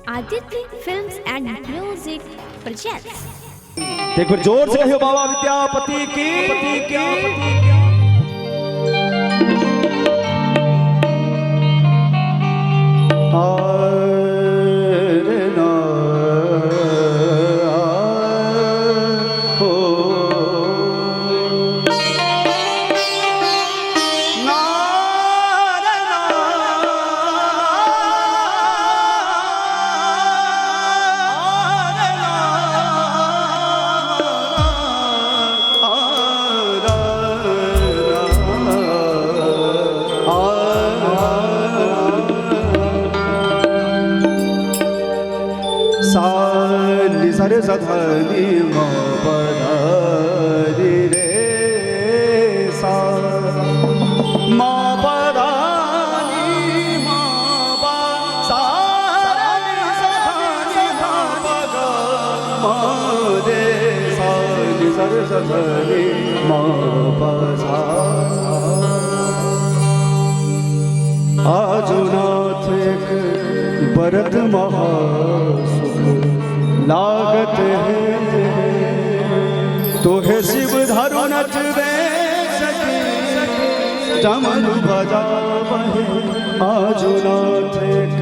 Aditya Films and Music presents. एक बार जोर से कहियो बाबा विद्यापति की पति की। सारे सधनी पधारी रे सा माँ पधानी माँ बा सारे सधनी माँ पगा माँ रे सारी सर सधनी माँ पसा। आजुनाथ एक बरत महासुख लागत है तो है शिव धरु नचवे सखी डमरू बजावे। आजुनाथ एक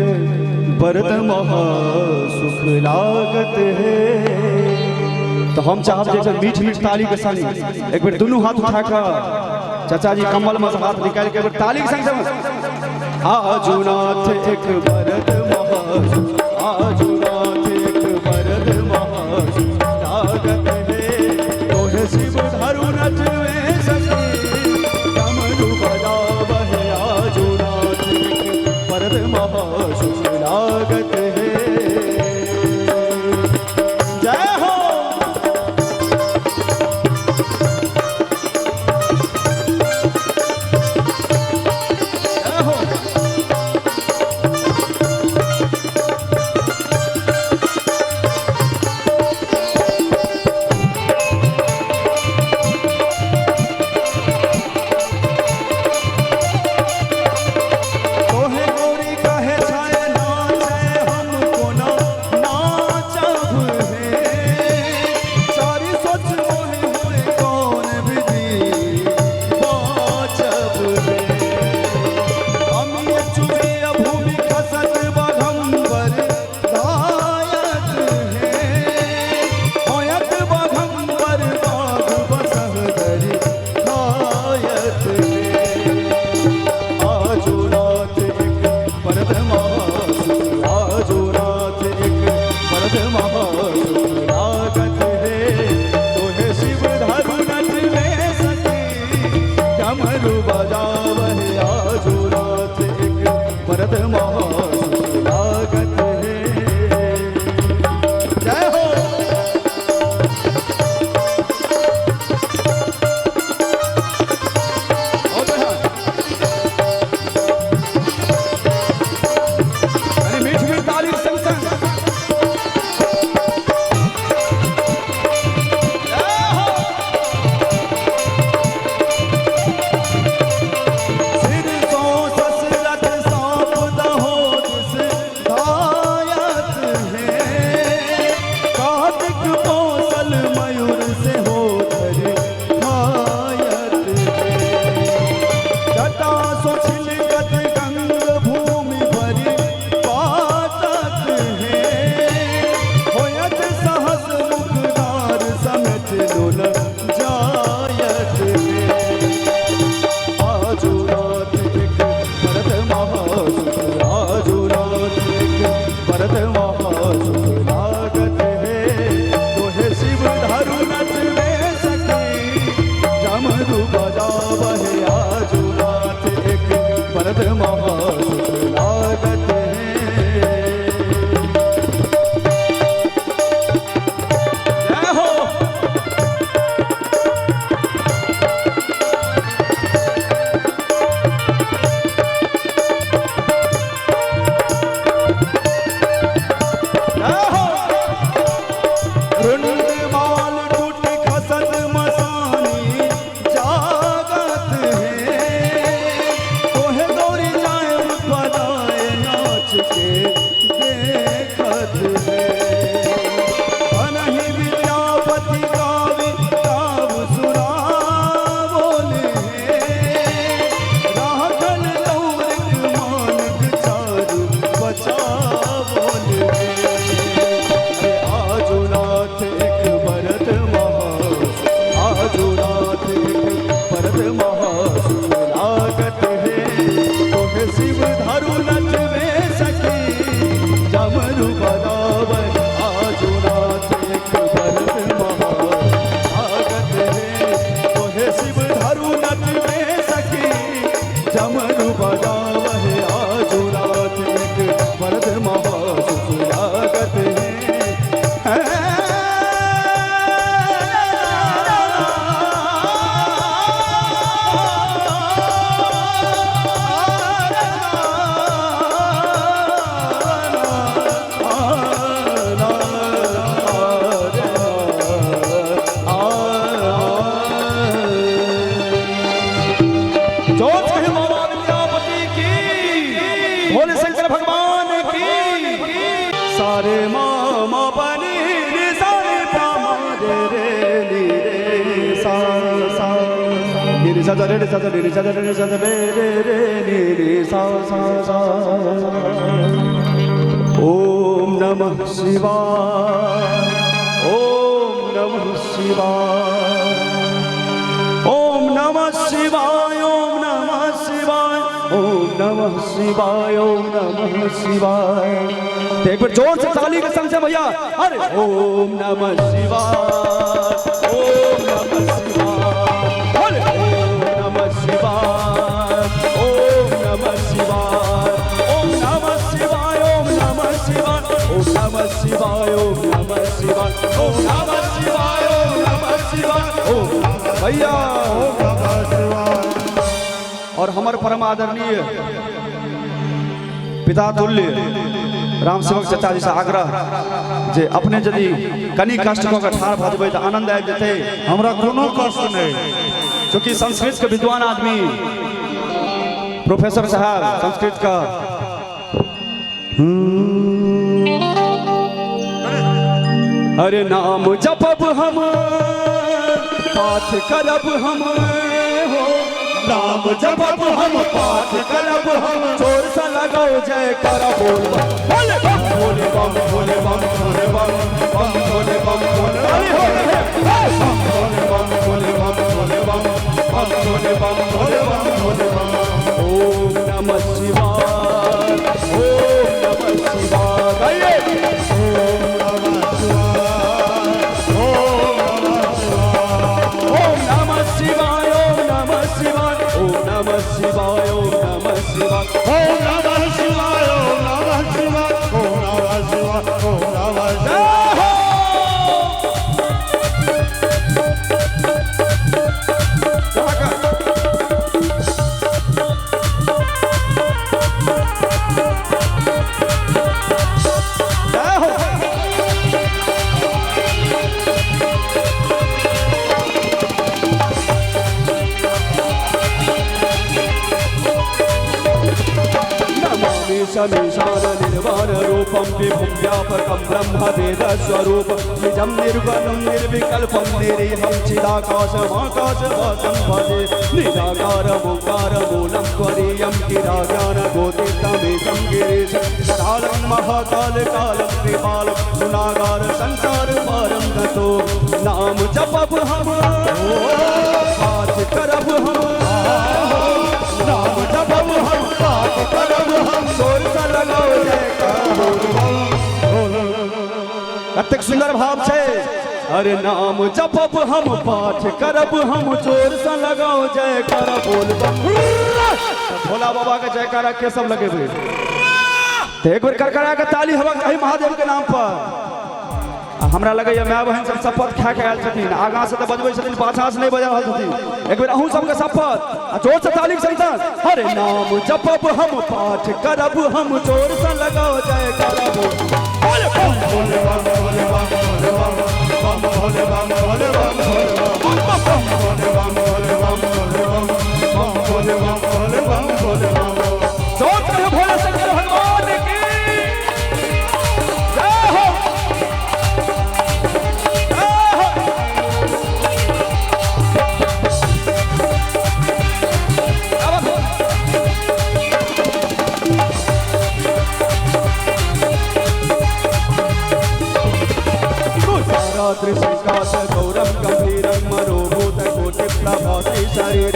बरत महासुख लागत है। तो हम चाहब जे मीठ मीठ ताली के संग एक बेर दुनू हाथ उठा कर चाचा जी कम्बल में से हाथ निकाल के एक बेर ताली के संग समझ। आजुनाथ एक बरत महासुख, आजुनाथ एक बरत महासुख लागत है तो है शिव धरु नचवे सखी डमरू बजावे। आजुनाथ एक बरत महासुख लागत है। जय हो। जय हो। तोहे गौरी कहे छाए नाचे हमको ना लागत है। अनहि विद्यापति गावे गाव सुनावोल है। राखल गौरक मानक चारु बचावोल है। आजुनाथ एक भरत महासु, आजुनाथ एक भरत महासु लागत है। तोहे शिव धरु नचवे सखी जमरु बजावे। आजुनाथ एक भरत महासु लागत है। तोहे शिव धरु नचवे सखी जमरु बजावे। आजुनाथ एक भरत महासु लागत है। जोर से बाबा विद्यापति की, भोले शंकर भगवान की। सारे मामा बने रे सारे पामा रे रे नी रे सा सा नी रे सा रे रे सा रे रे सा रे रे सा रे रे रे नी रे सा सा सा। ओम नमः शिवाय, ओम नमः शिवाय, ओम नमः शिवाय, ओम नमः शिवाय, ओम नमः शिवाय, ओम नमः शिवाय। तो एक बार जोर से ताली के संग से भैया, अरे ओम नमः शिवाय, ओम नमः शिवाय, अरे ओम नमः शिवाय, ओम नमः शिवाय, ओम नमः शिवाय, ओम नमः शिवाय, ओम नमः शिवाय, ओम नमः शिवाय, ओम नमः शिवाय, ओम नमः शिवाय, ओम भैया ओम नमः शिवाय। और हमारे परम आदरणीय पिता तुल्य राम सेवक चाचा जी से आग्रह जे अपने यदि कनी कष्ट कऽ के ठाढ़ भऽ जेबै तऽ आनंद आबि जेतै। हमरा कोनो कष्ट नहीं। चूँकि संस्कृत के विद्वान आदमी प्रोफेसर साहब संस्कृत का, अरे नाम जपब हम पाठ करब हम हो, नाम जपब हम पाठ करब हम, जोर से लगाओ जय कर बोल बम, भोले बम भोले बम भोले बम भोले बम बम भोले बम भोले हो बम भोले बम भोले बम भोले बम बम भोले बम भोले बम भोले बम। ओम नमः शिवाय, ओम नमः शिवाय, गाइए ओम नमः शिवाय, ओम नमः शिवाय, ओम नमः शिवाय, ओम नमः शिवाय, ओम नमः शिवाय, ओम नमः शिवाय, ओम नमः शिवाय, ओम नमः शिवाय, ओम नमः शिवाय, ओम नमः जय शिवाय। हो। जय हो। नमामि शमीशान निर्वाण रूपं विभुं व्यापकं ब्रह्म वेद स्वरूपं निजं निर्गुणं निर्विकल्पं निरीहं चिदाकाशमाकाशवासं भजे निराकारमोङ्कारमूलं त्वरीयं गिराज्ञानगोतितमेशं गिरीशं करालं महाकाल कालं कृपालं गुणागार संसार पारं गतो। नाम जपब हम पाठ करब हम, नाम जपब हम पाठ करब हम, जोर से लगाओ जयकार बोल बम। कतेक सुंदर भाव छै। अरे नाम जपब हम पाठ करब हम, जोर से लगाओ जयकार बोल बम। भोला बाबा के जयकारा के सब लगेबै तो एक बेर करकरा के ताली हेबाक चाही महादेव के नाम पर। आ हमरा लगैया my बहिन सब शपथ खा के आयल छथिन, आगाँ से तऽ बजबै छथिन, पाछाँ से नहि बजा रहल छथिन। एक बेर अहूँ सबके शपथ आ जोर से ताली के संग संग, अरे नाम जपब हम पाठ करब हम, जोर से लगाओ जयकारा बोल भोले बम भोले बम भोले बम भोले बम बम भोले बम भोले बम भोले बम बम भोले बम भोले बम भोले बम बम भोले बम भोले बम भोले बम। जोर से भोले शंकर भगवान की जय। भद्राद्रिसंकाश गौरम गंभीरं मनोभूत कोटि प्रभाति शरीर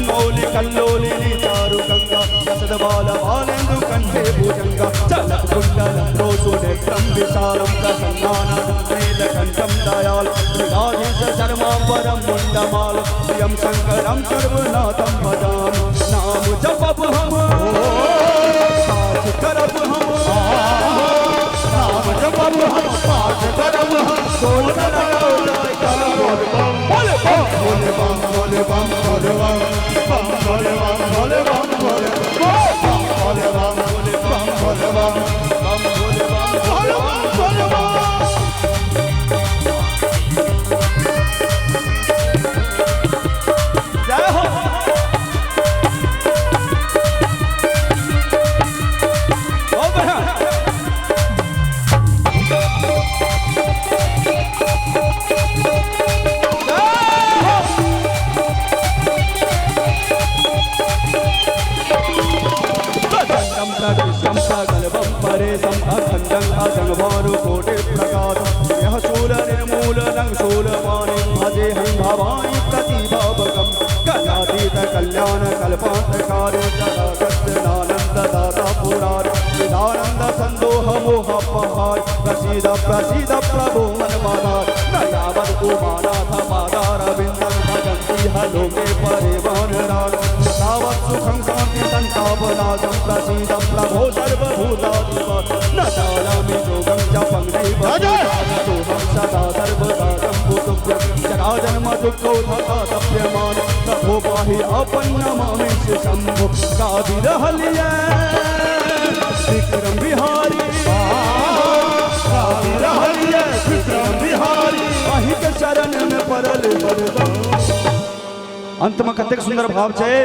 मौलि कल्लोलिनी चारु गंगा कसद बाल बालेन्दु कंठे भुजंगा चलत कुंडलं रोसु नेत्रं विशालं प्रसन्नाननं नीलकंठं दयाल त्रिराधीश शर्माम्बरं मुण्डमाल प्रियं शंकरं सर्वनाथं भजामि। नाम जपब हम साथ करब हम, नाम जपब हम पाठ करब हम, सोल लगाओ जाय बोल बम बोल बम बोल बम बोल बम बम बोल बम बोल बम बोल बम बोल बम बोल बम बोल बम बम बोल बम बोल बम बोल बम। जय हो। बहुत बढ़िया। प्रचण्डं प्रकृष्टं प्रगल्भं परेशम् अखण्डं अजङ्भानुकोटिप्रकाशं यः शूलनिर्मूलनं शूलपाणिं भजेऽहं भवानि प्रतिभावकं कलातीत कल्याण कल्पान्तकारे सदा पुरार चिदानन्द सन्दोह मोह पहार प्रसीद प्रसीद प्रभो मनमाधार न यावद् उमानाथ पादारविन्दं भजन्ति लोके परे वानरान् तावत् सुखं शान्ति सन्तापनाशं प्रसीद प्रभो सर्वभूताधिप न जानामि योगं जपं नैव सोऽहं सदा सर्वदा शम्भुतुभ्यं जराजन्म दुःखौ तथा तप्यमान प्रभो पाहि आपन्नमामि शम्भु गाबि रहलियै विक्रम बिहारी, गाबि रहलियै विक्रम बिहारी, अहीं के शरण में पड़ल बरदम। अंत में कतेक सुंदर भाव छै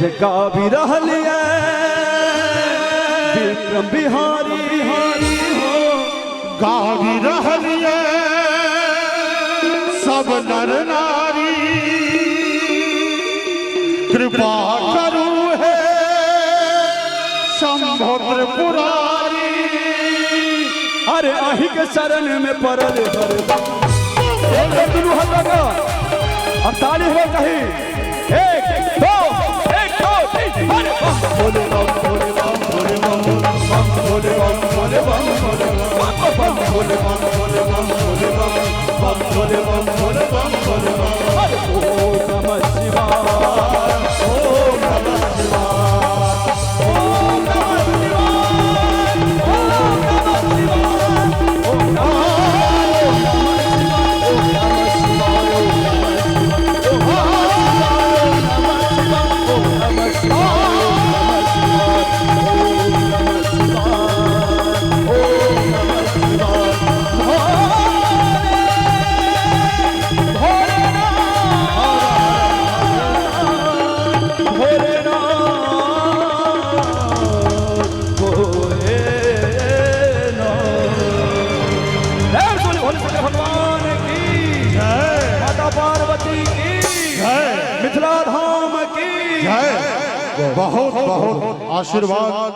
जे गाबि रहलियै विक्रम बिहारी, बिहारी हो गाबि रहलियै सब नर नारी, कृपा करू हे शंभु त्रिपुरारी। अरे अहीं के शरण में पड़ल हरदम। एक बेर दुनू हाथ लगा और ताली हो कहीं, 1 2 1 2 3 अरे बम भोले बम भोले बम भोले बम बम भोले बम भोले बम भोले बम बम भोले बम भोले बम भोले बम बम भोले बम भोले बम भोले बम। अरे ओम नमः शिवाय, ओम नमः शिवाय, ओम नमः शिवाय, ओम नमः शिवाय, ओम नमः शिवाय, ओम नमः शिवाय, ओम नमः शिवाय, ओम नमः शिवाय, ओम नमः शिवाय, ओम नमः शिवाय, भोलेनाथ भोलेनाथ। भोले भगवान की जय, माता पार्वती की जय, मिथिला धाम की जय। बहुत बहुत आशीर्वाद।